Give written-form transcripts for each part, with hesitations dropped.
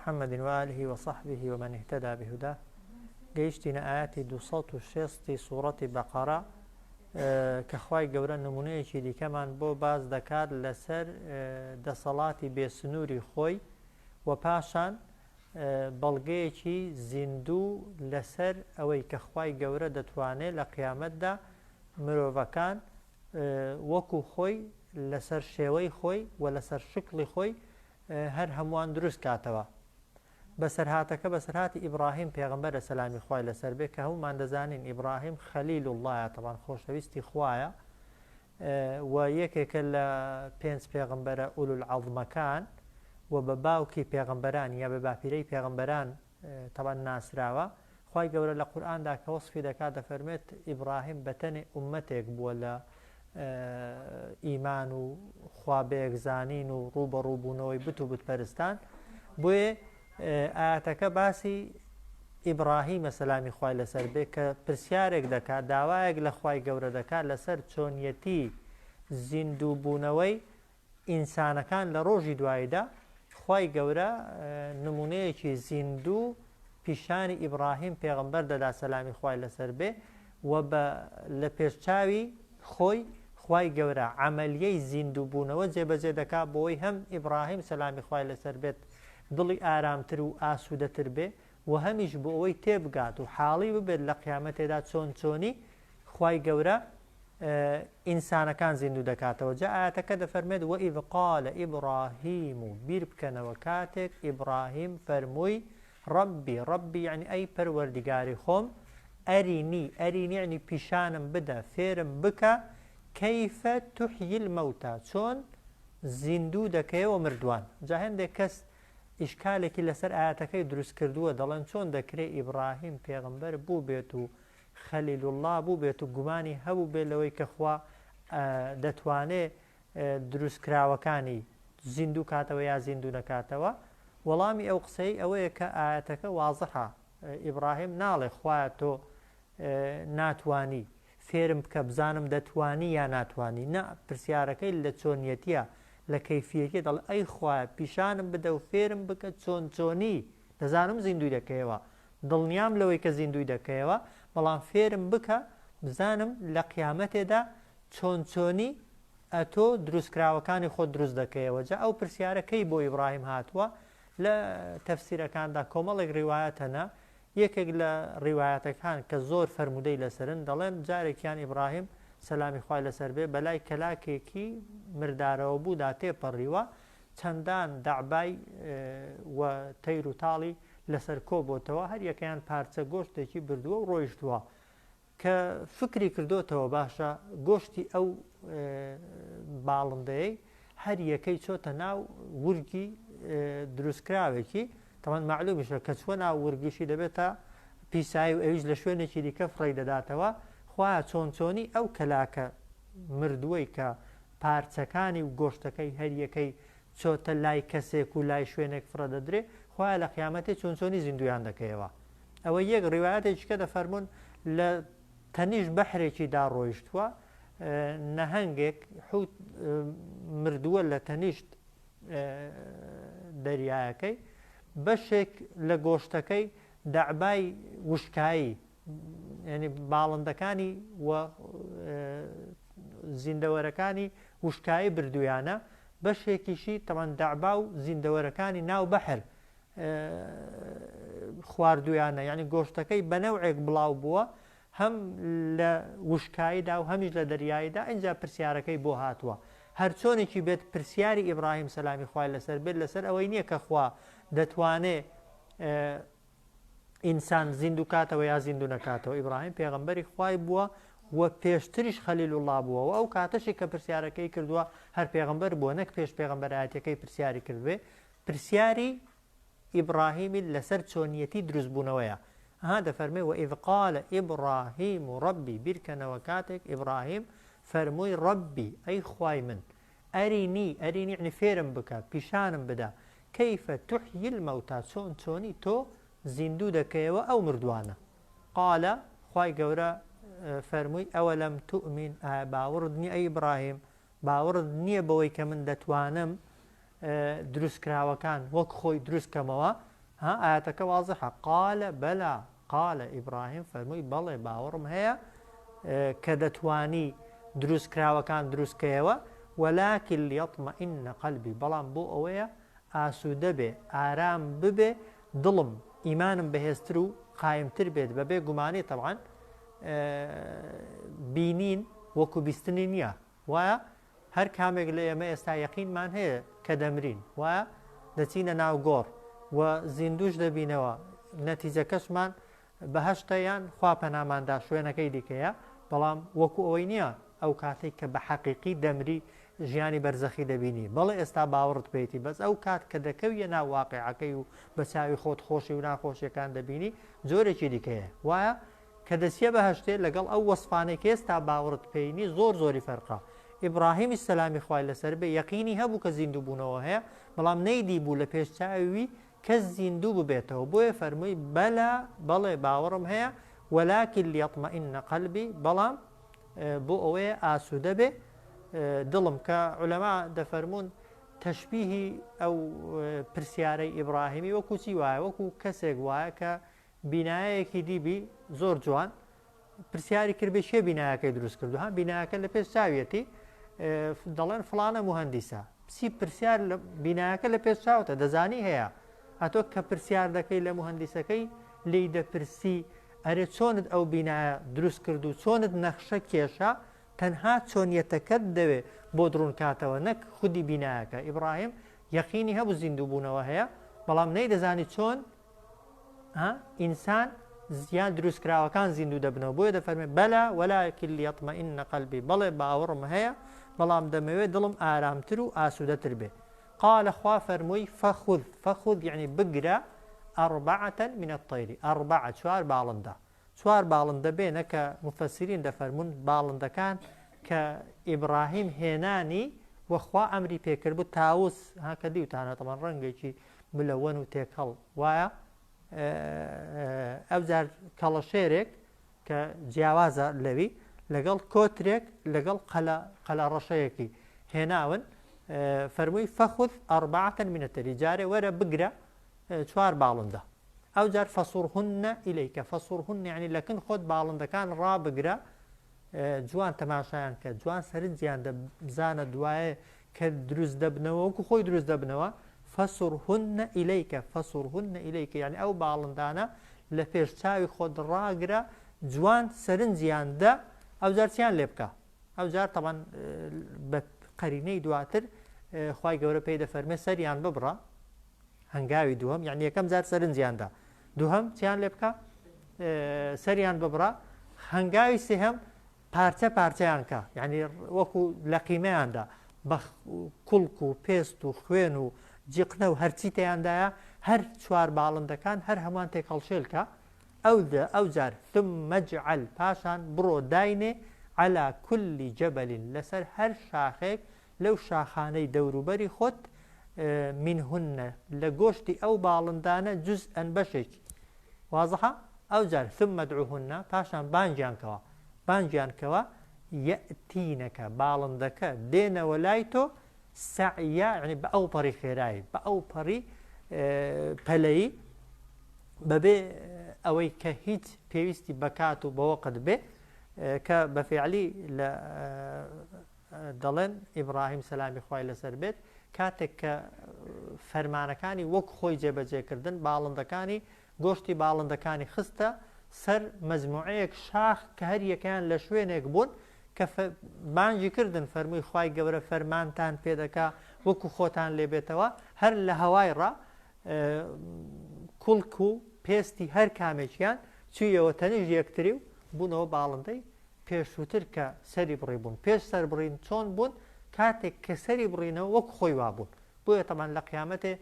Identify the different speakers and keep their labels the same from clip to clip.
Speaker 1: محمد وآله وصحبه ومن اهتدى بهداه. گەیشتینە ئایەتی 260 سوڕەتی بەقەرە کە خوای گەورە نمونەیەکی دیکەمان بۆ باس دەکات لەسەر دەسەڵاتی بێسنووری خۆی و پاشان بەڵگەیەکی زیندوو لەسەر ئەوەی کە خوای گەورە دەتوانێت لە قیامەتدا مرۆڤەکان وەکو خۆی لەسەر شێوەی خۆی و لەسەر شکڵی خۆی هەر هەمووان دروست کاتەوە. بەسەرهاتەکە بەسەرهاتی ئیبڕاهیم پێغەمبەرە سەلامی خوای لەسەر بێ کە هەموومان دەزانین ئیبڕاهیم خەلیل اللە تەبان خۆشەویستی خوایە و یەکێکە لە پێنج پێغەمبەرە ئولو العەزمەکان و بە باوکی پێغەمبەران یا بە باپیرەی پێغەمبەران تەبان ناسراوە. خوای گەورە لە قورئاندا کە وەسفی دەکات دەفەرموێت ئیبڕاهیم بەتەنێ ئوممەتێک بووە لە ئیمان و خوا بەیەکزانین و ڕووبەڕووبوونەوەی بت و بتپەرستان. بۆیە ئایەتەکە باسی ئیبڕاهیمە سەلامی خوای لەسەر بێ کە پرسیارێک دەکات، داوایەک لە خوای گەورە دەکات لەسەر چۆنیەتی زیندووبوونەوەی ئینسانەکان لە ڕۆژی دواییدا، خوای گەورە نمونەیەکی زیندوو پیشانی ئیبڕاهیم پێغەمبەر دەدا سەلامی خوای لەسەر بێ و بە لە پێش چاوی خۆی خوای گەورە عەمەلیەی زیندوو بوونەوە جێبەجێ دەکا بۆی هەم ئیبڕاهیم سەلامی خوای لەسەر بێت دڵی ئارامتر و ئاسوودەتر بێ و هەمیش بۆ ئەوەی تێبگات و حاڵی ببێت لە قیامەتێدا چۆن چۆنی خوای گەورە ئینسانەکان زیندوو دەکاتەوە. جا ئایەتەکە دەفەرمێت، وَإِذْ قَالَ إِبْرَاهِیمُ بیر بکەنەوە کاتێک ئیبراهیم فەرمووی، رَبِّ رَبِّ یەعنی ئەی پەروەردیگاری خۆم، ئەرینی ئەرینی یەعنی پیشانم بدە، فێرم بکە، کەیف تحیی الموتی چۆن زیندوو دەکەیەوە مردووان. جا هەندێک کەس ئیشکالێکی لەسەر ئایەتەکەی دروست کردووە، دەڵێن چۆن دەکرێ ئیبراهیم پێغەمبەر بووبێت و خلیل اللە بووبێت و گومانی هەبووبێت لەوەی کە خوا دەتوانێ دروستکراوەکانی زیندوو کاتەوە یا زیندوو نەکاتەوە؟ وەڵامی ئەو قسەی ئەوەیە کە ئایەتەکە وازحە، ئیبڕاهیم ناڵێ خوایە تۆ ناتوانی فێرم بکە بزانم دەتوانی یا ناتوانی، نا پرسیارەکەی لە چۆنیەتیە لە کەیفیەتی دەڵێ ئەی خوایە پیشانم بدە و فێرم بکە چۆن چۆنی دەزانم زیندووی دەکەیەوە دڵنیام لەوەی کە زیندووی دەکەیەوە، بەڵام فێرم بکە بزانم لە قیامەتێدا چۆن چۆنی ئەتۆ دروستکراوەکانی خۆت دروست دەکەیەوە، جا ئەو پرسیارە کەی بۆ ئیبڕاهیم هاتووە؟ لە تەفسیرەکاندا کۆمەڵێک ڕیوایەت هەنە، یەکێک لە ڕیوایەتەکان کە زۆر فەرموودەی لەسەرن دەڵێن جارێکیان ئیبڕاهیم سەلامی خوای لەسەر بێ بەلای کەلاکێکی مردارەوەبوودا تێپەڕیوە، چەندان دەعبای و تەیر و تاڵی لەسەر کۆ بۆتەوە، هەر یەکەیان پارچە گۆشتێکی بردووە و ڕۆیشتووە. کە فکری کردۆتەوە باشە گۆشتی ئەو باڵندەیەی هەر یەکەی چۆتە ناو ورگی دروستکراوێکی، تەبعەن مەعلومیشە کە چووە ناو ورگیشی دەبێتە پیسایی و ئەویش لە شوێنێکی دیکە فڕێی دەداتەوە، خوایە چۆن چۆنی ئەو کەلاکە مردووەی کە پارچەکانی و گۆشتەکەی هەر یەکەی چۆتە لای کەسێک و لای شوێنێک فڕە دەدرێ، خوایە لە قیامەتێ چۆن چۆنی زیندوویان دەکەیەوە. ئەوە یەک، ڕیوایەتێکی کە دەفەرموون لە تەنیشت بەحرێکی دا ڕۆیشتووە، نەهەنگێک، حوت، مردووە لە تەنیشت دەریایەکەی، بەشێک لە گۆشتەکەی دەعبای وشکایی، یانی باڵندەکانی و زیندەوەرەکانی وشکایی بردوویانە، بەشێکیشی تەبعەن دەعبا و زیندەوەرەکانی ناو بەحر خواردوویانە، یانی گۆشتەکەی بە نەوعێک بڵاو بووە هەم لە وشکاییدا و هەمیش لە دەریاییدا، ئینجا پرسیارەکەی بۆ هاتووە. هەرچۆنێکی بێت پرسیاری ئیبراهیم سەلامی خوای لەسەر بێت لەسەر ئەوەی نییە کە خوا دەتوانێ ئینسان زیندوو کاتەوە یا زیندوو نەکاتەوە. ئیبراهیم پێغەمبەری خوای بووە و پێشتریش خەلیل اللە بووە و ئەو کاتەشی کە پرسیارەکەی کردووە هەر پێغەمبەر بووە نەک پێش پێغەمبەرایەتیەکەی پرسیاری کردبێ. پرسیاری ئیبراهیمی لەسەر چۆنیەتی دروست بوونەوەیە. ئەها دەفەرمێ وَإِذْ قَالَ إِبْرَاهِیمُ رَبِّ بیرکەنەوە کاتێک ئیبراهیم فەرمووی رَبِّ ئەی خوای من ئەرینی، ئەرینی یەعنی فێرم بکە، پیشانم بدە، کیف تحیی الموتی چۆن چۆنی تۆ زیندوو دەکەیەوە ئەو مردووانە. قال خوای گەورە فەرمووی اولم تؤمن ئایا باوەڕت نییە ئەی ئیبراهیم، باوەڕت نییە بەوەی کە من دەتوانم دروستکراوەکان وەک خۆی دروست کەمەوە؟ ها ئایەتەکە وازحە قال بەلا قال ئیبراهیم فەرمووی بەڵێ باوەڕم هەیە کە دەتوانی دروستکراوەکان دروستکەیەوە ولكن ليطمئن قلبي بەڵام بۆ ئەوەیە ئاسوودە بێ ئارام ببێ دڵم ئیمانم بەهێزتر و قایمتر بێت بەبێ گومانی تەبعەن بینین وەکو بیستنی نییە وایە هەر کامێک لە ئێمە ئێستا یەقینمان هەیە کە دەمرین وایە دەچینە ناو گۆڕ و زیندوش دەبینەوە نەتیجەکەشمان بەهەشتە یان خوا پەناماندا شوێنەکەی دیکەیە بەڵام وەکو ئەوەی نییە ئەو کاتێک کە بە حەقیقی دەمری ژیانی بەرزەخی دەبینی بەڵێ ئێستا باوەڕت پێیتی بەس ئەو کات کە دەکەویە ناو واقیعەکەی و بە چاوی خۆت خۆشی و ناخۆشیەکان دەبینی جۆرێکی دیکەیە وایە کە دەچیە بەهەشتێ لەگەڵ ئەو وەسفانەی کە ئێستا باوەڕت پێی نی زۆر زۆری فەرقە ئیبڕاهیمیش سەلامی خوای لەسەر بێ یەقینی هەبوو کە زیندوو بوونەوە هەیە بەڵام نەیدیبوو لە پێش چاوی کەس زیندوو ببێتەوە بۆیە فەرمووی بەلا بەڵێ باوەڕم هەیە ولكن ليطمئن قلبي بەڵام بۆ ئەوەیە ئاسوودە بێ دڵم کە عولەما دەفەرموون تەشبیهی ئەو پرسیارەی ئیبراهیمی وەکو چی وایە وەکو کەسێک وایە کە بینایەکی دیبی زۆر جوان پرسیاری کرد بێ کێ بینایەکەی دروست کردو ها بینایەکە لە پێش چاویەتی دەڵێن فڵانە مهندیسە چی پرسیار لە بینایەکە لە پێش چاوتە دەزانی هەیە ئەتۆ کە پرسیار دەکەی لە مهندیسەکەی لی دەپرسی ئەرێ چۆنت ئەو بینایە دروست کرد و چۆنت نەخشە کێشا تەنها چۆنیەتەکەت دەوێ بۆت ڕوون کاتەوە نەک خودی بینایەکە ئیبراهیم یەقینی هەبوو زیندوو بوونەوە هەیە بەڵام نەیدەزانی چۆن ها ئینسان یان دروستکراوەکان زیندوو دەبنەوە بۆیە دەفەرمێ بەلا ولكن ليطمئن قلبي بەڵێ باوەڕم هەیە بەڵام دەمەوێت دڵم ئارامتر و ئاسوودەتر بێ قال خوا فەرمووی فخذ فخذ یعنی بگرە أربعة من الطير أربعة چوار باڵندە چوار باڵندە بێنە کە موفەسیرین دەفەرموون باڵندەکان کە ئیبڕاهیم هێنانی و خوا ئەمری پێکردبوو تاوس ها کە دیوتانە تەمان ڕەنگێکی ملەوەن و تێکەڵ وایە ئەوجار کەڵەشێرێک کە جیاوازە لەوی لەگەڵ کۆترێک لەگەڵ قەلە قەلە ڕەشەیەکی هێناون فەرمووی فخذ أربعة من الطير جارێ وەرە بگرە چوار باڵندە ئەوجار فصرهن الیک فصرهن یەعنی لەکن خۆت باڵندەکان ڕابگرە جوان تەماشایان کە جوان سەرنجیان دە بزانە دوایێ کە دروست دەبنەوە وەکو خۆی دروست دەبنەوە فصرهن الیک فصرهن الیک یعنی ئەو باڵندانە لە پێش چاوی خۆت ڕاگرە جوان سەرنجیان دە ئەوجار چیان لێ بکە ئەوجار تەبعەن بە قەرینەی دواتر خوای گەورە پێی دەفەرمێ سەریان ببڕە هەنگاوی دووهەم یعنی یەکەم جار سەرنجیان دا دووهەم چیان لێ بکە سەریان ببڕە هەنگاوی سێهەم پارچە پارچەیان کە یعنی وەکو لە قیمەیاندا بە کوڵک و پێست و خوێن و جیقنە و هەرچی تیاندایە هەر چوار باڵندەکان هەر هەمان تێکەڵشێلکە ئەو دە ئەو جار ثم اجعل پاشان بڕۆ داینێ على كل جبل لەسەر هەر شاخێک لەو شاخانەی دەوروبەری خۆت، منهن، لە گۆشتی ئەو باڵندانە، جزءا، بەشێکی. وازحە؟ ئەوجار، ثم ادعهن، پاشان بانگیان کەوە، بانگیان کەوە، یەئتینەکە، باڵندەکە، دێنەوە لای تۆ، سەعیا، یەعنی بە ئەوپەڕی خێرایی، بە ئەوپەڕی پەلەیی، بەبێ ئەوەی کە هیچ پێویستی بە کات و بە وەقت بێ، کە بە فیعلی لە دەڵێن ئیبڕاهیم سەلامی خوای لەسەر بێت کاتێک کە فەرمانەکانی وەک خۆی جێبەجێ کردن باڵندەکانی گۆشتی باڵندەکانی خستە سەر مەجموعەیەک شاخ کە هەر یەکەیان لە شوێنێک بوون کە بانگی کردن فەرمووی خوای گەورە فەرمانتان پێدەکا وەکو خۆتان لێ بێتەوە هەر لە هەوای ڕا کوڵک و پێستی هەر کامێکیان چوویەوە تەنیژ یەکتری و بوونەوە باڵندەی پێشووتر کە سەری بڕیبوون پێش سەربڕین چۆن بوون کاتێک کە سەری بڕینەوە وەک خۆی وابوون بۆیە تەبعەن لە قیامەتێ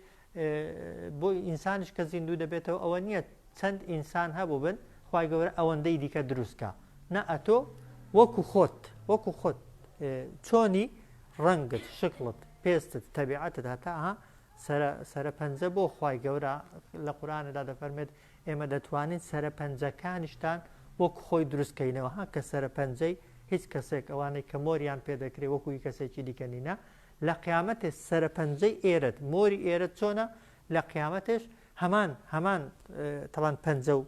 Speaker 1: بۆ ئینسانیش کە زیندوو دەبێتەوە ئەوە نییە چەند ئینسان هەبوو بن خوای گەورە ئەوەندەی دیکە دروست کا نا ئەتۆ وەکو خۆت وەکو خۆت چۆنی ڕەنگت شکڵت پێستت تەبیعەتت هەتا ها سەرە سەرە پەنجە بۆ خوای گەورە لە قورئاندا دەفەرمێت ئێمە دەتوانین سەرە پەنجەکانیشتان وەک خۆی دروست کەینەوە ها کە سەرە پەنجەی هیچ کەسێک ئەوانەی کە مۆریان پێ دەکرێ وەکو هی کەسێکی دیکە نینە لە قیامەتێ سەرە پەنجەی ئێرەت مۆری ئێرەت چۆنە لە قیامەتێش هەمان هەمان تەبان پەنجە و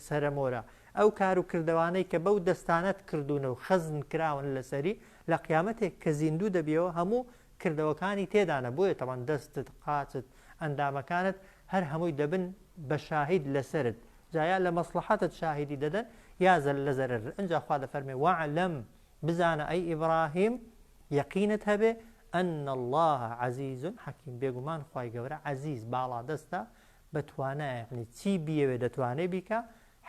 Speaker 1: سەرەمۆرە ئەو کار و کردەوانەی کە بەو دەستانەت کردوونە و خەزن کراون لەسەری لە قیامەتێک کە زیندوو دەبیەوە هەموو کردەوەکانی تێدانە بۆیە تەبان دەستت قاچت ئەندامەکانت هەر هەمووی دەبن بە شاهید لەسەرت جا یا لە مەسڵەحەتت شاهیدی دەدەن یا لە زەرەرت ئنجا خوا دەفەرمێ واعلم بزانە ئەی ئیبراهیم یەقینت هەبێ ان اللە عزیز حکیم بێگومان خوای گەورە عزیز باڵادەستە بەتوانایە یەعنی چی بیەوێ دەتوانێ بیکا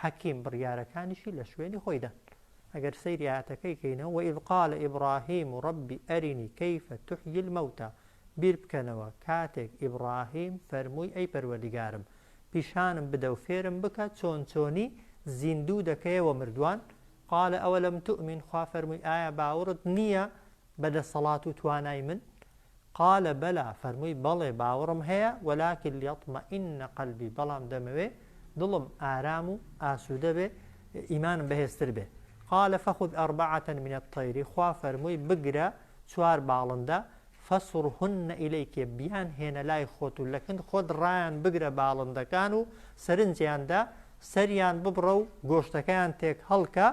Speaker 1: حەکیم بڕیارەکانیشی لە شوێنی خۆیدان ئەگەر سەیری ئایەتەکەی کەینەوە وإذ قال إبراهیم رب أرنی کیف تحیی الموتی بیر بکەنەوە کاتێک ئیبڕاهیم فەرمووی ئەی پەروەردگارم پیشانم بدە و فێرم بکە چۆن چۆنی زیندوو دەکەیەوە مردووان قال اولم تؤمن خوا فەرمووی ئایا باوڕت نییە بە دەسەڵات و توانای من؟ قال بلی فەرمووی بەڵێ باوەڕم هەیە ولکن لیطمئن قلبی بەڵام دەمەوێ دڵم ئارام و ئاسوودە بێ ئیمانم بەهێزتر بێ قال فخذ اربعة من الطیر خوا فەرمووی بگرە چوار باڵندە فصرهن الیک بیان هێنە لای خۆت و لەکن خۆت ڕایان بگرە باڵندەکان و سەرنجیان دە سەریان ببڕە و گۆشتەکەیان تێک هەڵکە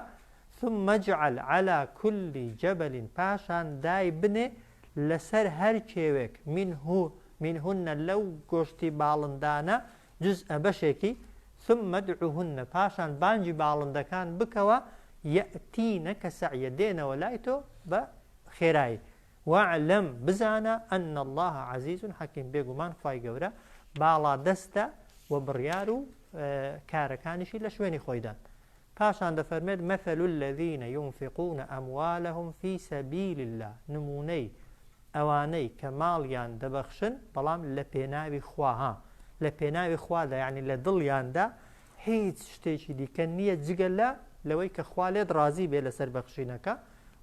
Speaker 1: ثم اجعل علی کل جبل پاشان دای بنێ لەسەر هەر کێوێک منه منهن لەو گۆشتی باڵندانە جزء بەشێکی ثم ادعهن پاشان بانگی باڵندەکان بکەوە یەئتینک سعیا دێنەوە لای تۆ بە خێرایی واعلم بزانە ان اللە عزیز حکیم بێگومان خوای گەورە باڵادەستە و بڕیار و کارەکانیشی لە شوێنی خۆیدان. پاشان دەفەرمێت، مثل الذین ینفقون اموالهم فی سبیل اللە، نموونەی ئەوانەی کە ماڵیان دەبەخشن بەڵام لە پێناوی خوا، ها لە پێناوی خوادا یەعنی لە دڵیاندا هیچ شتێکی دیکە نییە جگە لە لەوەی کە خوا لێت ڕازی بێ لەسەر بەخشینەکە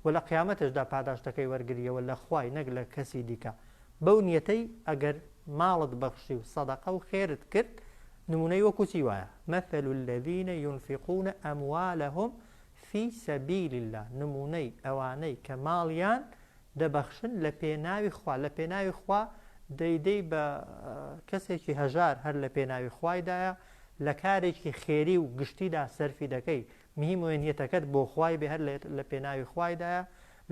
Speaker 1: و لە قیامەتشدا پاداشتەکەی وەرگریەوە لە خوای نەک لە کەسی دیکە بەو نیەتەی ئەگەر ماڵت بەخشی و سەدەقە و خێرت کرد نمونەی وەکو چی وایە مثل الذین ينفقون اموالهم فی سبیل اللە نمونەی ئەوانەی کە ماڵیان دەبەخشن لە پێناوی خوا لە پێناوی خوا دەیدەی بە کەسێکی هەژار هەر لە پێناوی خوایدایە لە کارێکی خێری و گشتیدا سەرفی دەکەی مهیم وێ نیەتەکەت بۆ خوای بێ هەر لە پێناوی خوایدایە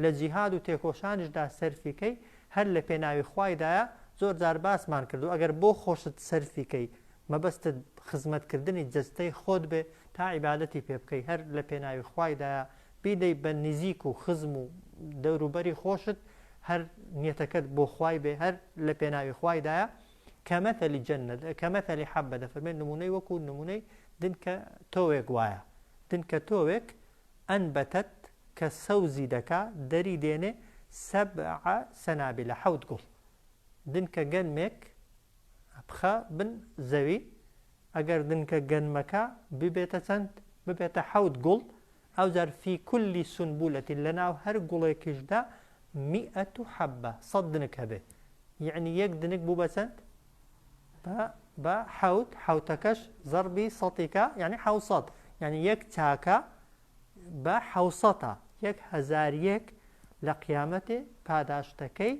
Speaker 1: لە جیهاد و تێکۆشانیشدا سەرفی کەی هەر لە پێناوی خوایدایە زۆر جار باسمان کردوە ئەگەر بۆ خۆشت سەرفی کەی مەبەستت خزمەت کردنی جەستەی خۆت بێ تا عیبادەتی پێ بکەی هەر لە پێناوی خوایدایە بیدەی بە نزیک و خزم و دەوروبەری خۆشت هەر نیەتەکەت بۆ خوای بێ هەر لە پێناوی خوایدایە کمثل جنە کمثل حبە دەفەرمێت نمونەی وەکو نمونەی دنکە تۆوێک وایە دنکە تۆوێک انبتت کە سەوزی دەکا دەری دێنێ سبع سنابل حەوت گوڵ دنکە گەنمێک بخە بن زەوی ئەگەر دنکە گەنمەکە ببێتە چەند ببێتە حەوت گوڵ ئەوجار فی کل سنبلە لەناو هەر گوڵێکیشدا مئة حبە سەد دنک هەبێ یەعنی یەک دنک بوو بە چەند بە بە حەوت حەوتەکەش زەڕبی سەتیکە یعنی حەوسەد یعنی یەک چاکە بە حەوسەتە یەک هەزار یەک لە قیامەتێ پاداشتەکەی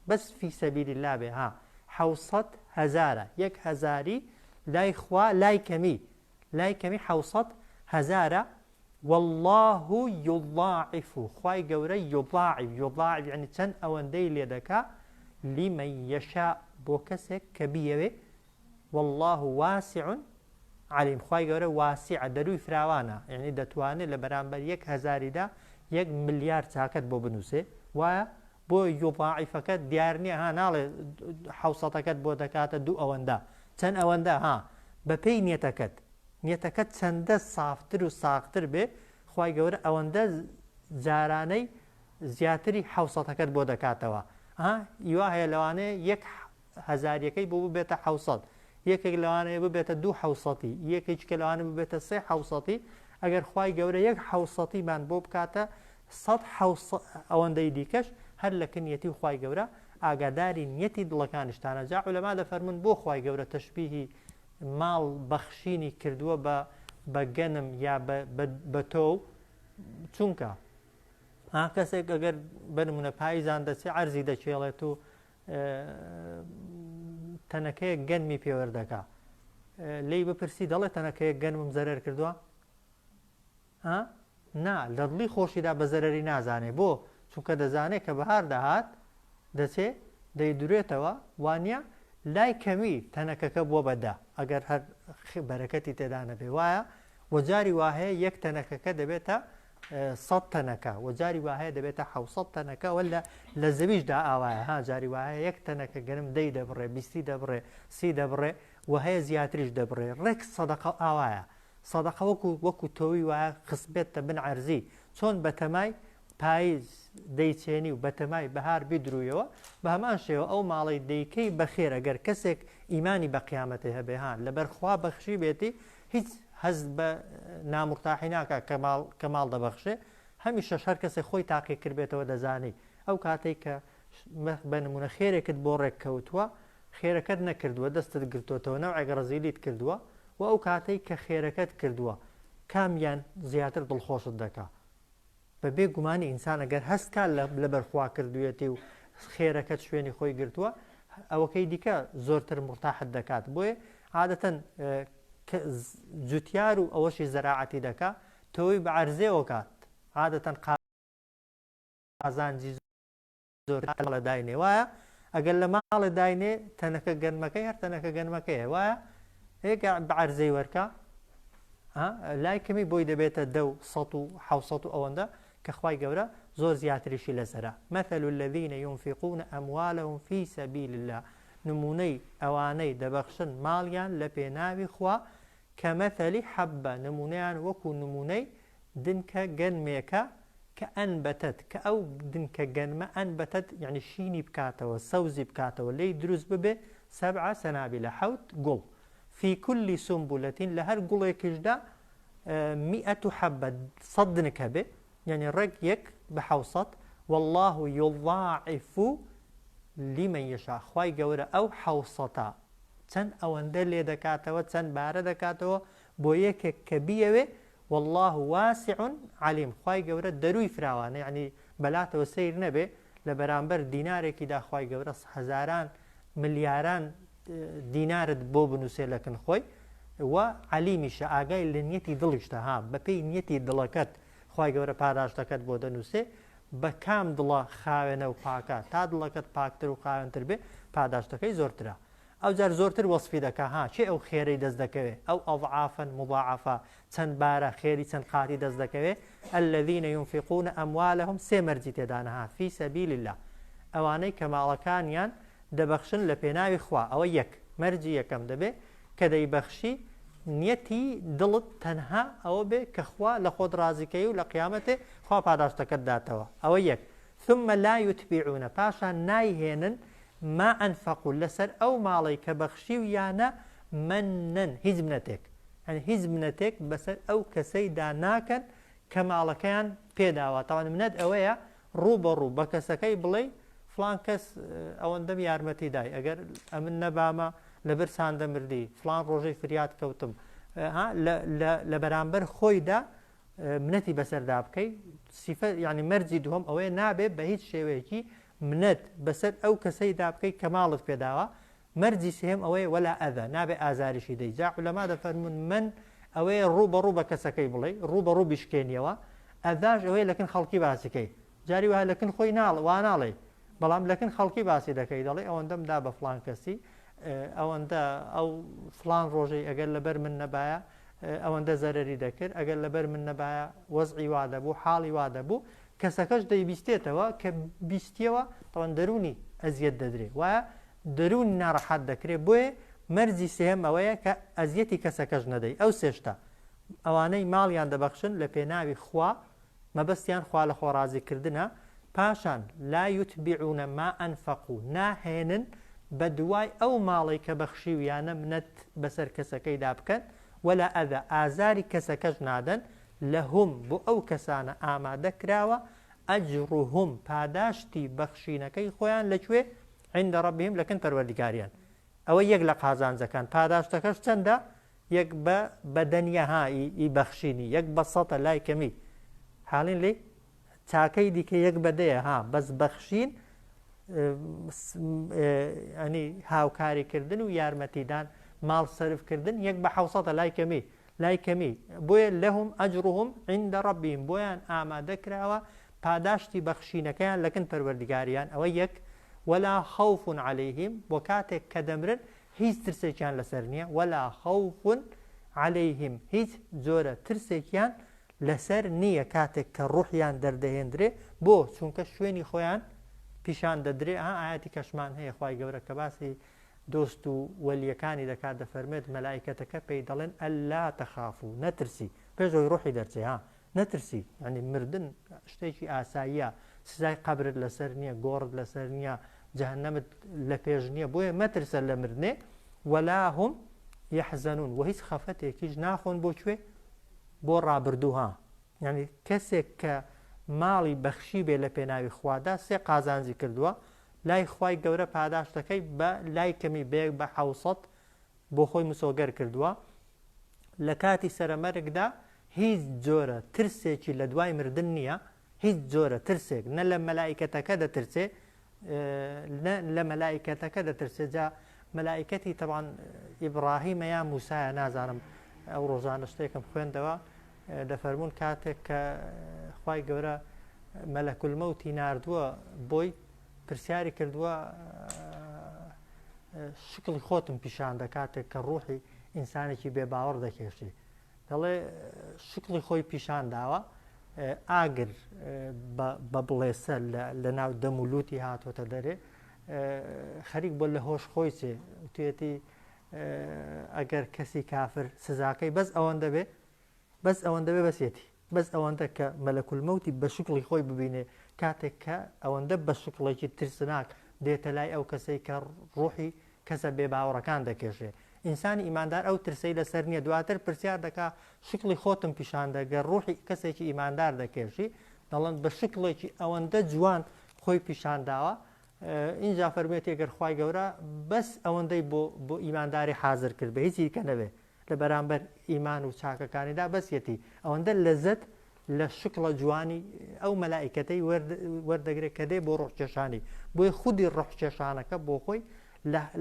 Speaker 1: بەس فی سەبیل اللە بێ ها حەوسەد هەزارە یەک هەزاری لای خوا لای کەمی لای کەمی حەوسەد هەزارە واللە یضاعف خوای گەورە یضاعف یضاعف یعنی چەند ئەوەندەی لێ دەکا لمن یشاء بۆ کەسێک کە بیەوێ واللە واسع علیم خوای گەورە واسعە دەروی فراوانە یعنی دەتوانێت لە بەرامبەر یەک هەزاریدا یەک ملیار چاکەت بۆ بنووسێ وایە بۆ یضاعفەکەت دیار نییە ها ناڵێ حوسەتەکەت بۆ دەکاتە دوو ئەوەندە چەند ئەوەندە ها بەپێی نیەتەکەت نیەتەکەت چەندە سافتر و ساغتر بێ خوای گەورە ئەوەندە جارانەی زیاتری حەوسەتەکەت بۆ دەکاتەوە ها ئیوا هەیە لەوانەیە یەک هەزاریەکەی بۆ ببێتە حەوسەت یەکێک لەوانەیە ببێتە دوو حەوسەتی یەکێکی کە لەوانە ببێتە سێ حەوسەتی ئەگەر خوای گەورە یەک حەوسەتیمان بۆ بکاتە سەد حەوس ئەوەندەی دیکەش هەر لە کنیەتی و خوای گەورە ئاگاداری نیەتی دڵەکانیشتانە جا عولەما دەفەرمون بۆ خوای گەورە تەشبیهی ماڵ بەخشینی کردووە بە بە گەنم یا بە بە بە تۆو چونکە ها کەسێک ئەگەر بنمونە پاییزان دەچێ عەرزی دەکێڵێت و تەنەکەیەک گەنمی پێوەردەکا. لێی بپرسی دەڵێ تەنەکەیەک گەنمم زەرەر کردووە؟ ها؟ نا، لە دڵی خۆشیدا بە زەرەری نازانێ، بۆ؟ چونکە دەزانێ کە بەهار دەهات دەچێ دەیدورێتەوە، وانیە؟ لای کەمی تەنەکەکە بووە بە دە، ئەگەر هەر بەرەکەتی تێدا نەبێ، وایە؟ وە جاری وا هەیە یەک تەنەکەکە دەبێتە سەد تەنەکە، وە جاری وا هەیە دەبێتە حەوسەد تەنەکە، وە لە زەویشدا ئاوایە، ها جاری وا هەیە یەک تەنەکە گەنم دەی دەبڕێ، بیستی دەبڕێ، سی دەبڕێ، وە هەیە زیاتریش دەبڕێ، ڕێک سەدەقە ئاوایە. سەدەقە وەکو وەکو تۆوی وایە خستبێتتە بن عەرزی چۆن بەتەمای پایز دەیچێنی و بەتەمای بەهار بیدرویەوە بەهەمان شێوە ئەو ماڵەی دەیکەی بەخێر ئەگەر کەسێک ئیمانی بە قیامەتێ هەبێ ها لەبەر خوا بەخشیبێتی هیچ هەست بە نامورتاحی ناکا کە ماڵ کە ماڵ دەبەخشێ هەمیشەش هەر کەسێ خۆی تاقی کردبێتەوە دەزانی ئەو کاتەی کە بە نمونە خێرێکت بۆ ڕێک کەوتووە خێرەکەت نەکردووە دەستت گرتۆتەوە نەوعێک ڕەزیلیت کردووە وە ئەو کاتەی کە خێرەکەت کردووە کامیان زیاتر دڵخۆشت دەکا؟ بە بێ گومانی ئینسان ئەگەر هەست کا لەبەر خوا کردوویەتی و خێرەکەت شوێنی خۆی گرتووە ئەوەکەی دیکە زۆرتر مورتاحت دەکات بۆیە عادەتەن جوتیار و ئەوەشی زەراعەتی دەکا تۆوی بە عەرزێوە کات عادەتەن قازانجی زۆر ماڵێ داینێ وایە ئەگەر لە ماڵێ داینێ تەنەکە گەنمەکەی هەر تەنەکە گەنمەکەیە وایە هێکە بە عەرزەی وەرکە لای کەمی بۆی دەبێتە دە و سە و حوسەت و ئەوەندە کە خوای گەورە زۆر زیاتریشی لەسەرە مثل الذين ينفقون أموالهم في سبيل الله نمونەی ئەوانەی دەبەخشن ماڵیان لە پێناوی خوا کمثل حبە نمونەیان وەکو نمونەی دنکە گەنمێکە کە انبتت کە ئەو دنکە گەنمە انبتت یەعنی شینی بکاتەوە سەوزی بکاتەوە لێی دروست ببێ سبع سنابل حەوت گوڵ فی کل سنبلە لە هەر گوڵێکیشدا مئة حبە سەد دنک هەبێ یەعنی ڕێک یەک بە حەوسەد واللە یضاعف لمن یشاء خوای گەورە ئەو حەوسەتە چەند ئەوەندە لێ دەکاتەوە چەند بارە دەکاتەوە بۆ یەکێک کە بیەوێ واللە واسع علیم خوای گەورە دەرووی فراوانە یەعنی بەلاتەوە سەیر نەبێ لە بەرامبەر دینارێکیدا خوای گەورە هەزاران ملیاران دینارت بۆ بنووسێ لە کن خۆی و عەلیمیشە ئاگای لە نیەتی دڵیشتە ها بەپێی نیەتی دڵەکەت خوای گەورە پاداشتەکەت بۆ دەنووسێ بە کام دڵە خاوێنە و پاکە تا دڵەکەت پاکتر و خاوێنتر بێ پاداشتەکەی زۆرترە ئەوجار زۆرتر وەسفی دەکا ها کێ ئەو خێرەی دەست دەکەوێ ئەو اضعافا مضاعفە چەند بارە خێری چەند قاتی دەست دەکەوێ الذین ينفقون اموالهم سێ مەرجی تێدانە ها فی سبیل اللە ئەوانەی کە ماڵەکانیان دەبەخشن لە پێناوی خوا ئەوە یەک مەرجی یەکەم دەبێ کە دەیبەخشی نیەتی دڵت تەنها ئەوە بێ کە خوا لە خۆت ڕازیکەی و لە قیامەتێ خوا پاداشتەکەت داتەوە ئەوە یەک ثم لا یتبعون پاشان نایهێنن ما انفقوا لەسەر ئەو ماڵەی کە بەخشیویانە منن هیچ منەتێک یانی هیچ منەتێک بەسەر ئەو کەسەی دا ناکەن کە ماڵەکەیان پێداوە تاوان منەت ئەوەیە ڕوو بە ڕوو بە کەسەکەی بڵێی فڵان کەس ئەوەندەم یارمەتی دای ئەگەر ئەمن نەبامە لە برسان دەمردی فڵان ڕۆژەی فریاد کەوتم لە بەرامبەر خۆیدا منەتی بەسەردا بکەی سیفە یعنی مەرجی دووەم ئەوەیە نابێ بە هیچ شێوەیەکی منەت بەسەر ئەو کەسەیدا بکەی کە ماڵت پێداوە مەرجی سێیەم ئەوەیە ولا اذی نابێ ئازاریشی دەی جا عولەما دەفەرموون من ئەوەیە ڕوو بە ڕوو بە کەسەکەی بڵێی ڕوو بە ڕوو بیشکێنیەوە ئەذاش ئەوەیە لەکن خەڵکی باسی کەی جاری وایە لەکن خۆی ناڵ وا ناڵێی بەڵام لەکن خەڵکی باسی دەکەی دەڵێ ئەوەندەم دا بە فڵان کەسی ئەوەندە ئەو فڵان ڕۆژەی ئەگەر لەبەر من نەبایە ئەوەندە زەرەری دەکرد ئەگەر لەبەر من نەبایە وەزعی وا دەبوو حاڵی وا دەبوو کەسەکەش دەیبیستێتەوە کە بیستیەوە تەوان دەروونی ئەزیەت دەدرێ وایە دەروون ناڕەحەت دەکرێ بۆیە مەرجی سێهەم ئەوەیە کە ئەزیەتی کەسەکەش نەدەی ئەو سێ شتە ئەوانەی ماڵیان دەبەخشن لە پێناوی خوا مەبەستیان خوا لە خۆ ڕازی کردنە پاشان لا یتبعون ما انفقوا ناهێنن بە دوای ئەو ماڵەی کە بەخشیویانە منەت بەسەر کەسەکەیدا بکەن ولا اذی ئازاری کەسەکەش نادەن لهم بۆ ئەو کەسانە ئامادە کراوە اجرهم پاداشتی بەخشینەکەی خۆیان لە کوێ عند ربهم لە کن پەروەردگاریان ئەوە یەک لە قازانجەکان پاداشتەکەش چەندە یەک بە بەدەنیە ها ئی بەخشینی یەک بە سەتە لای کەمی حاڵین لێی چاکەی دیکە یەک بە دەیە ها بەس بەخشین ئەنی هاوکاریکردن و یارمەتیدان ماڵ سەرف کردن یەک بە حەوسەتە لای کەمی لای کەمی بۆیە لهم اجرهم عند ربهم بۆیان ئامادە کراوە پاداشتی بەخشینەکەیان لەکن پەروەردگاریان ئەوە یەک ولا خوف علیهم بۆ کاتێک کە دەمرن هیچ ترسێکیان لەسەر نییە ولا خوف علیهم هیچ جۆرە ترسێکیان لەسەر نییە کاتێک کە ڕوحیان دەردەهێندرێ بۆ چونکە شوێنی خۆیان پیشان دەدرێ ئا ئاەتی کەشمان هەیە خوای گەورە کە باسی دۆست و وەلیەکانی دەکات دەفەرمێت مەلائیکەتەکە پێی دەڵێن ئەلا تەخافو نەترسی پێش ئەوەی ڕۆحی دەرچێ ها نەترسی یعنی مردن شتێکی ئاساییە سزای قەبرت لەسەر نییە گۆڕت لەسەر نییە جەهەنەمت لە پێش نییە بۆیە مەترسە لە مردنێ ولا هم يحزنون وە هیچ خەفەتێکیش ناخۆن بۆ کوێ بۆ ڕابردوو ها یانی کەسێک کە ماڵی بەخشی بێ لە پێناوی خوادا سێ قازانجی کردووە لای خوای گەورە پاداشتەکەی بە لای کەمی بەیەک بە حەوسەد بۆ خۆی مسۆگەر کردووە لە کاتی سەرەمەرگدا هیچ جۆرە ترسێکی لە دوای مردن نییە هیچ جۆرە ترسێک نە لە مەلائیکەتەکە دەترسێ نە لە مەلائیکەتەکە دەترسێ جا مەلائیکەتی تەبان ئیبراهیمە یا موسایە نازانم ئەو ڕۆژانە شتێکم خوێندەوە دەفەرمونون کاتێک کە خوای گەورە مەلەکول مەوتی ناردووە بۆی پرسیاری کردووە شکڵی خۆتم پیشان دەکاتێک کە ڕوحی ئینسانێکی بێ باوەڕ دەکێشی دەڵێ شکڵی خۆی پیشان داوە ئاگر بە بڵێسە لە ناو دەم و لوتی هاتۆتە دەرێ خەریک بۆ لە هۆش خۆی چێ وتێتی ئەگەر کەسی کافر سزاکەی بەس ئەوەندە بێ بەس ئەوەندە بێ بەسێتی بەس ئەوەندە کە مەلەکول مەوتی بە شکڵی خۆی ببینێ کاتێک کە ئەوەندە بە شکڵێکی ترسناک دێتە لای ئەو کەسەی کە ڕوحی کەسە بێباوەڕەکان دەکێشێ. ئینسانی ئیماندار ئەو ترسەی لەسەر نییە، دواتر پرسیار دەکا شکڵی خۆتم پیشان دە، گەر ڕوحی کەسێکی ئیماندار دەکێشی، دەڵێن بە شکڵێکی ئەوەندە جوان خۆی پیشان داوە، ئینجا فەرموویەتی گەر خوای گەورە بەس ئەوەندەی بۆ بۆ ئیمانداری حازر کرد بێ هیچی دیکە نەبێ لە بەرامبەر ئیمان و چاکەکانیدا بەسیەتی ئەوەندە لەزەت لە شکڵە جوانی ئەو مەلائیکەتەی وەردەگرێت کە دێ بۆ ڕۆحکێشانی بۆیە خودی ڕۆحکێشانەکە بۆ خۆی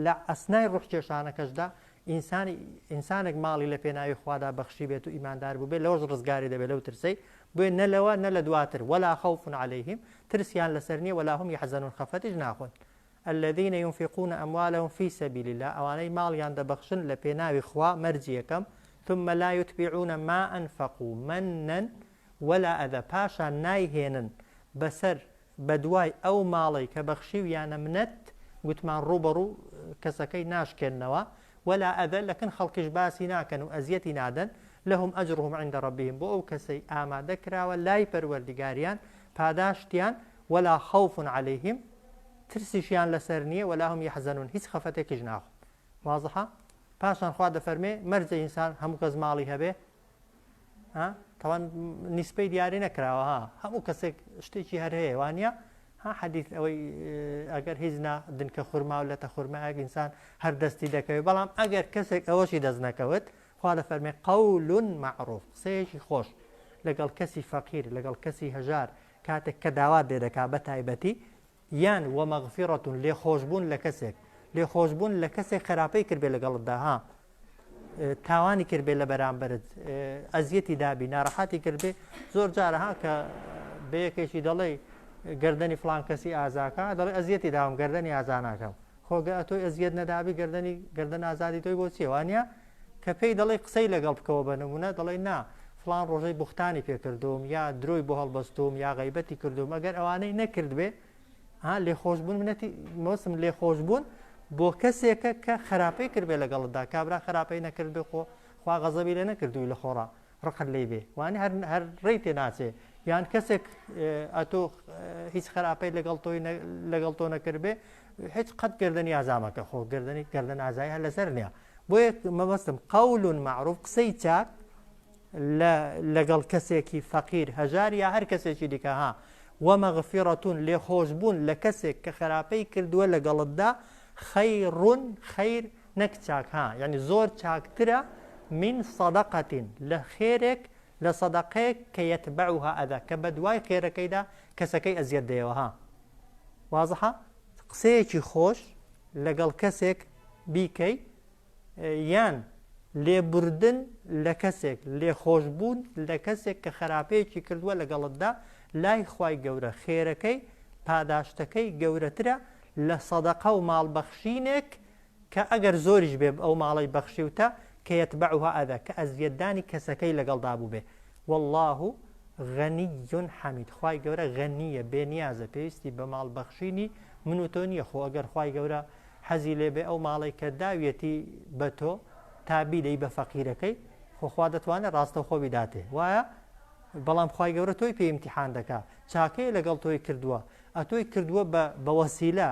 Speaker 1: لە ئەسنای ڕۆحکێشانەکەشدا ئینسانی ئینسانێک ماڵی لە پێناوی خوادا بەخشی بێت و ئیماندار بوو بێت لەوەش ڕزگاری دەبێت لەو ترسەی بۆیە نە لەوە نە لە دواتر ولا خوف عليهم ترسیان لەسەر نییە ولا هم يحزنون خەفەتیش ناخۆن الذین ينفقون اموالهم فی سبیل اللە ئەوانەی ماڵیان دەبەخشن لە پێناوی خوا مەرجی یەکەم، ثم لا یتبعون ما انفقوا منا ولا اذی پاشان نایهێنن بەسەر بەدوای ئەو ماڵەی کە بەخشیویانە منەت گوتمان ڕووبەڕوو کەسەکەی ناشکێننەوە ولا اذی لەکن خەڵکیش باسی ناکەن و ئەزیەتی نادەن لهم اجرهم عند ربهم بۆ ئەو کەسەی ئامادە کراوە لای پەروەردگاریان پاداشتیان ولا خوف علیهم ترسیشیان لەسەر نییە ولا هم یحزنون هیچ خەفەتێکیش ناخۆن وازحە پاشان خوا دەفەرمێ مەرجە ئینسان هەموو کەس ماڵی هەبێ ها تەوان نیسپەی دیاری نەکراوە ها هەموو کەسێک شتێکی هەر هەیە وانە ها حەدیث ئەوەی ئەگەر هیچ نا دنکە خورما و لەتە خورمایەک ئینسان هەر دەستی دەکەوێت بەڵام ئەگەر کەسێک ئەوەشی دەست نەکەوت خوا دەفەرمێ قول معروف قسەیەکی خۆش لەگەڵ کەسی فەقیر لەگەڵ کەسی هەژار کاتێک کە داوات لێ دەکا بە تایبەتی یان ومغفرة لێخۆشبوون لە کەسێک لێخۆشبوون لە کەسێک خراپەی کردبێ لەگەڵتدا ها تاوانی کردبێ لە بەرامبەرت ئەزیەتی دابی ناڕەحەتی کردبێ زۆر جارە ها کە بە یەکێکی دەڵێ گردنی فلان کەسی ئازاکە دەڵێ ئەزیەتی داوم گردنی ئازا ناکەم خۆگە ئەتۆی ئەزیەت نەدابی گردنی گردن ئازادی تۆی بۆ چیە وانە کە پێی دەڵێی قسەی لەگەڵ بکەوە بە نمونە دەڵێی نا فڵان ڕۆژەی بوختانی پێ کردووم یا درۆی بۆ هەڵبەستووم یا غەیبەتی کردووم ئەگەر ئەوانەی نەکردبێ ها لێخۆشبوون منەتی مۆسم لێخۆشبوون بۆ کەسێکە کە خراپەی کردبێ لەگەڵتدا کابرا خراپەی نەکردبێ خۆ خوا غەزەبی لێ نەکردووی لە خۆڕا ڕقت لێی بێ وانی هەر هەر ڕێی تێ ناچێ یان کەسێک ئەتۆ هیچ خراپەی لەگەڵ تۆی لەگەڵ تۆ نەکردبێ هیچ قەت گردنی ئازامەکە خۆ گردنی گردن ئازای هەر لەسەر نییە بۆیە مەبەستم قول معروف قسەی چاک لەگەڵ کەسێکی فەقیر هەژار یا هەر کەسێکی دیکە ها ومەغفرەتون لێخۆشبوون لە کەسێک کە خراپەی کردووە لەگەڵتدا خەیڕون خەیر نەک چاک ها یعنی زۆر چاکترە من صدقة لە خێرێک لە سەدەقەیەک کە یتبعها اذی کە بەدوای خێرەکەیدا کەسەکەی ئەزیەت دەیەوە ها وازحە قسەیەکی خۆش لەگەڵ کەسێک بیکەی. یان لێبوردن لە کەسێک، لێخۆشبوون لە کەسێک کە خەراپەیەکی کردووە لەگەڵتدا، لای خوای گەورە خێرەکەی، پاداشتەکەی گەورەترە لە سەدەقە و ماڵ بەخشینێک کە ئەگەر زۆریش بێ ئەو ماڵەی بەخشیوتە کە یتبعها اذی کە ئەزیەتدانی کەسەکەی لەگەڵدا بووبێ واللە غنی حمید خوای گەورە غەنیە بێنیازە پێویستی بە ماڵ بەخشینی من و تۆ نییە خۆ ئەگەر خوای گەورە حەزی لێ بێ ئەو ماڵەی کە داویەتی بە تۆ تا بیدەی بە فەقیرەکەی خۆ خوا دەتوانێت ڕاستەوخۆ بیداتێ وایە بەڵام خوای گەورە تۆی پێ ئیمتیحان دەکا چاکەیە لەگەڵ تۆی کردووە ئەتۆی کردووە بە بە وەسیلە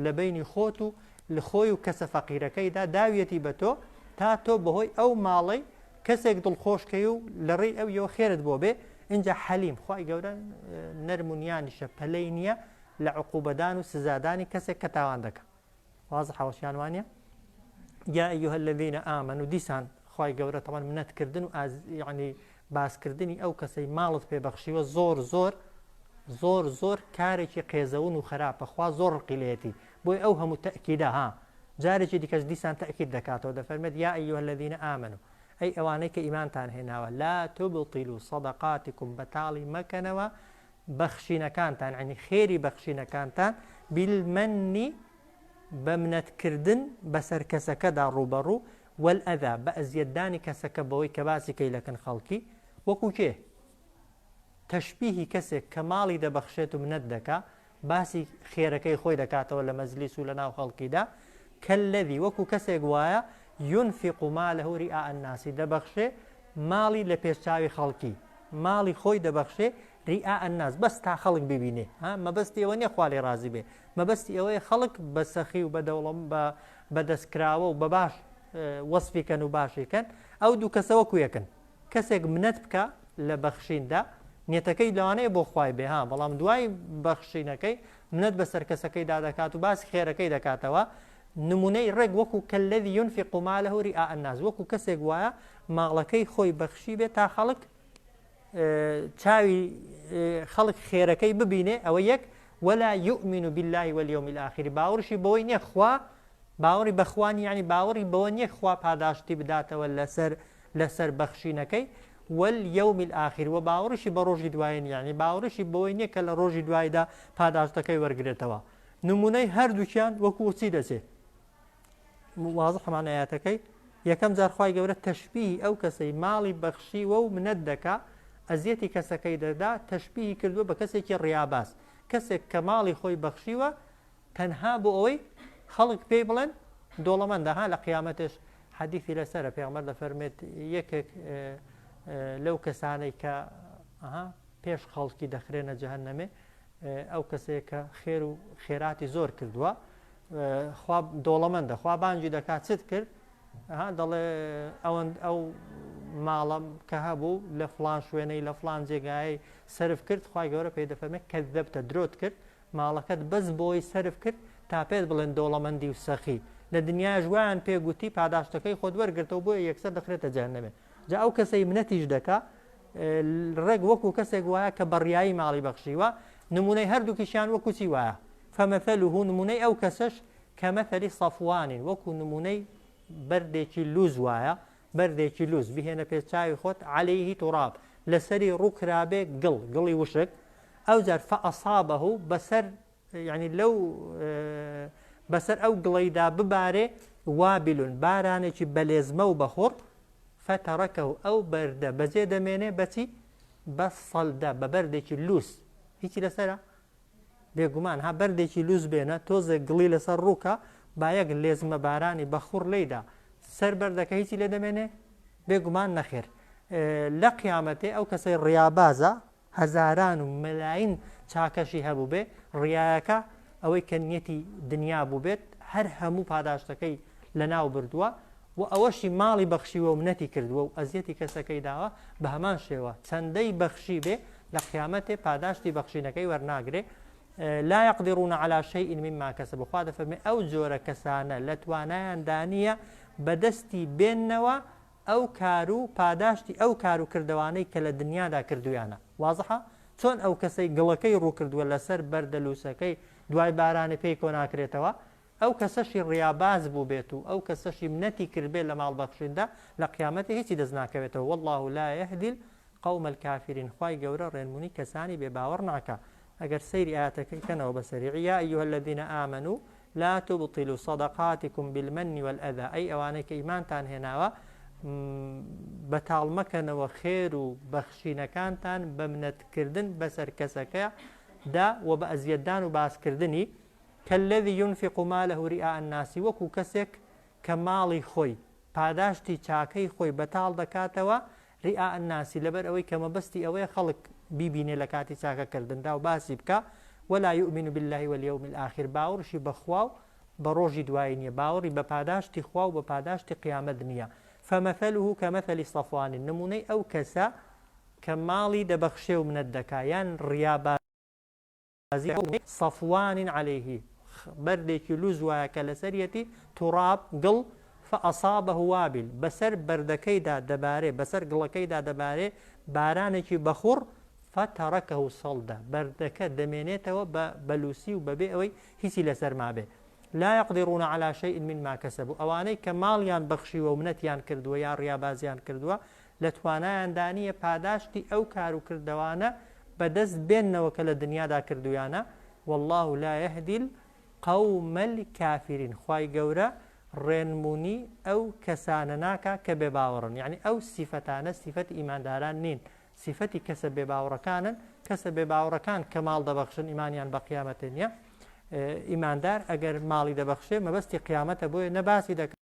Speaker 1: لە بەینی خۆت و لە خۆی و کەسە فەقیرەکەیدا داویەتی بە تۆ تا تۆ بەهۆی ئەو ماڵەی کەسێک دڵخۆش کەی و لە ڕێی ئەویەوە خێرت بۆ بێ ئینجا حەلیم خوای گەورە نەرم و نیانیشە پەلەی نییە لە عقوبەدان و سزادانی کەسێک کە تاوان دەکا وازحە وەشیان وانە یا ایها الذین آمنوا دیسان خوای گەورە تەوان منەتکردن و ئاز یعنی باسکردنی ئەو کەسەی ماڵت پێ بەخشیوە زۆر زۆر زۆر زۆر کارێکی قێزەون و خراپە خوا زۆر ڕقی لێتی بۆی ئەو هەموو تەئکیدە ها جارێکی دیکەش دیسان تەئکید دەکاتەوە دەفەرمێت یا ایها الذین آمنوا ئەی ئەوانەی کە ئیمانتان هێناوە لا تبطلوا صدقاتکم بەتاڵی مەکەنەوە بەخشینەکانتان یعنی خێری بەخشینەکانتان بالمن بە منەتکردن بەسەر کەسەکەدا ڕووبەڕوو والأذى بە ئەزیەتدانی کەسەکە بەوەی کە باسی کەی لەکن خەڵکی وەکو کێ تەشبیهی کەسێک کە ماڵی دەبەخشێت و منەت دەکا باسی خێرەکەی خۆی دەکاتەوە لە مەجلیس و لەناو خەڵکیدا، کالذی وەکو کەسێک وایە ينفق ماله رئاء الناس دەبەخشێ ماڵی لە پێش چاوی خەڵکی، ماڵی خۆی دەبەخشێ رئاء الناس بەس تا خەڵک ببینێ، ها مەبەستی ئەوە نیە خوا لێی ڕازی بێ، مەبەستی ئەوەیە خەڵک بە سەخی و بە دەوڵەم بە بە دەستکراوە و بە باش وەسفی کەن و باشی کەن، ئەو دوو کەسە وەکو یەکن. کەسێک منەت بکا لە بەخشیندا نیەتەکەی لەوانەیە بۆ خوای بێ ها بەڵام دوای بەخشینەکەی منەت بەسەر کەسەکەیدا دەکات و باسی خێرەکەی دەکاتەوە نمونەی ڕێک وەکو کەلەذی ينفق ماله رئاء الناس وەکو کەسێک وایە ماڵەکەی خۆی بەخشی بێت تا خەڵک چاوی خەڵک خێرەکەی ببینێ ئەوە یەک ولا يؤمن بالله واليوم الآخر باوەڕشی بەوەی نییە خوا باوەڕی بەخوانی یعنی باوەڕی بەوە نییە خوا پاداشتی بداتەوە لەسەر لەسەر بەخشینەکەی، والیوم الاخر، وە باوەڕیشی بە ڕۆژی دوایی نیە، یەعنی باوەڕیشی بەوەی نیە کە لە ڕۆژی دواییدا پاداشتەکەی وەرگرێتەوە. نمونەی هەردووکیان وەکو چی دەچێ؟ وازحە معنای ئایەتەکەی؟ یەکەم جار خوای گەورە تەشبیهی ئەو کەسەی ماڵی بەخشیوە و منەت دەکا، ئەزیەتی کەسەکەی دەدا، تەشبیهی کردووە بە کەسێکی ڕیاباز، کەسێک کە ماڵی خۆی بەخشیوە تەنها بۆ ئەوەی خەڵک پێی بڵێن دۆڵەمەندە ها لە قیامەتش حەدیثی لەسەرە پێغەمبەر دەفەرمێت یەکێک لەو کەسانەی کە پێش خەڵکی دەخرێنە جەهەنەمێ ئەو کەسەیە کە خێر و خێراتی زۆر کردووە خوا دۆڵەمەندە خوا بانگی دەکات چت کرد دەڵێ ئەوەند ئەو ماڵم کە هەبوو لە فلان شوێنەی لە فلان جێگایەی سرف کرد خوای گەورە پێی دەفەرمێت کەذبتە درۆت کرد ماڵەکەت بەس بۆی سەرف کرد تا پێت بڵێن دەوڵەمەندی و سەخی، لە دنیاش وایان پێ گوتی پاداشتەکەی خۆت وەرگرتەوە بۆیە یەکسەر دەخرێتە جەهەنەمێ جا ئەو کەسەی منەتیش دەکا ڕێک وەکو کەسێک وایە کە بەڕیایی ماڵی بەخشیوە نمونەی هەردووکیشیان وەکو چی وایە فمثله نمونەی ئەو کەسەش کەمثل صفوان وەکو نمونەی بەردێکی لوز وایە بەردێکی لوز بهێنە پێش چاوی خۆت علیه تراب لەسەری ڕووکرابێ گڵ گڵی وشک ئەوجار فاصابه بەسەر یعنی لەو بەسەر ئەو گڵەیدا ببارێ وابل بارانێکی بەلێزمە و بەخوڕ فترکه ئەو بەردە بەجێ دەمێنێ بەچی بە صەلدە بە بەردێکی لوس هیچی لەسەرە بێگومان ها بەردێکی لوس بێنە تۆزێک گڵی لەسەر ڕووکە با یەک لێزمە بارانی بەخوڕ لێیدا سەر بەردەکە هیچی لێ دەمێنێ بێگومان نەخێر لە قیامەتێ ئەو کەسەی ڕیابازە هەزاران و مەلاین چاکەشی هەبووبێ، ڕیایەکە ئەوەی کە نیەتی دنیا بووبێت هەر هەموو پاداشتەکەی لەناو بردووە و ئەوەشی ماڵی بەخشیوە و منەتی کردووە و ئەزیەتی کەسەکەی داوە بە هەمان شێوە چەندەی بەخشی بێ لە قیامەتێ پاداشتی بەخشینەکەی وەرناگرێ لا يقدرون على شيء مما كسبوا خوا دەفەرمێ ئەو جۆرە کەسانە لە توانایاندا نییە بەدەستی بێننەوە ئەو کار و پاداشتی ئەو کار و کردەوانەی کە لە دنیادا کردوویانە. وازحە؟ چۆن ئەو کەسەی گڵەکەی ڕووکردووە لەسەر بەردە لووسەکەی دوای بارانێ پێی کۆناکرێتەوە؟ ئەو کەسەشی ڕیاباز بووبێت و ئەو کەسەشی منەتی کردبێت لە ماڵ بەخشیندا لە قیامەتێ هیچی دەست ناکەوێتەوە واللە لا یهدی القوم الکافرین خوای گەورە ڕێنمونی کەسانی بێ باوەڕ ناکا ئەگەر سەیری ئایەتەکە کەنەوە بە سەریعی یا ایها الذین آمنوا لا تبطلوا صدقاتکم بالمن والأذى ئەی ئەوانەی کە ئیمانتان هێناوە بەتاڵ مەکەنەوە خێر و بەخشینەکانتان بە منەتکردن بەسەر کەسەکە دا و بە ئەزیەتدان و باسکردنی کالذی ينفق ماله رئاء الناس وەکو کەسێک کە ماڵی خۆی پاداشتی چاکەی خۆی بەتاڵ دەکاتەوە رئاء الناس لەبەر ئەوەی کە مەبەستی ئەوەیە خەڵک بیبینێ لە کاتی چاکە کردندا و باسی بکا ولا یؤمن باللە والیوم الاخر باوڕشی بە خوا و بە ڕۆژی دوایی نیە باوەڕی بە پاداشتی خوا و بە پاداشتی قیامەت نیە فمثله کمثل صفوان نمونەی ئەو کەسە کە ماڵی دەبەخشێ و منەت دەکا یان ڕیا صفوان علیه بەردێکی لوز وایە کە لەسەریەتی تراب گڵ فاصابه وابل بەسەر بەردەکەیدا دەبارێ بەسەر گڵەکەیدا دەبارێ بارانێکی بەخوڕ فترکه صلدا بەردەکە دەمێنێتەوە بە بەلوسی و بەبێ ئەوەی هیچی لەسەر مابێ لا يقدرون على شيء مما كسبوا ئەوانەی کە ماڵیان بەخشیوە و منەتیان کردووە یا ڕیابازیان کردووە لە توانایاندا نییە پاداشتی ئەو کار و کردەوانە بەدەست بێننەوە کە لە دنیادا کردوویانە، واللە لا یهدی القوم الکافرین خوای گەورە ڕێنمونی ئەو کەسانە ناکا کە بێباوەڕن، یەعنی ئەو سیفەتانە سیفەتی ئیمانداران نین، سیفەتی کەسە بێباوەڕەکانن، کەسە بێباوەڕەکان کە ماڵ دەبەخشن ئیمانیان بە قیامەت نییە، ئیماندار ئەگەر ماڵی دەبەخشێ مەبەستی قیامەتە بۆیە نە باسی دەکات.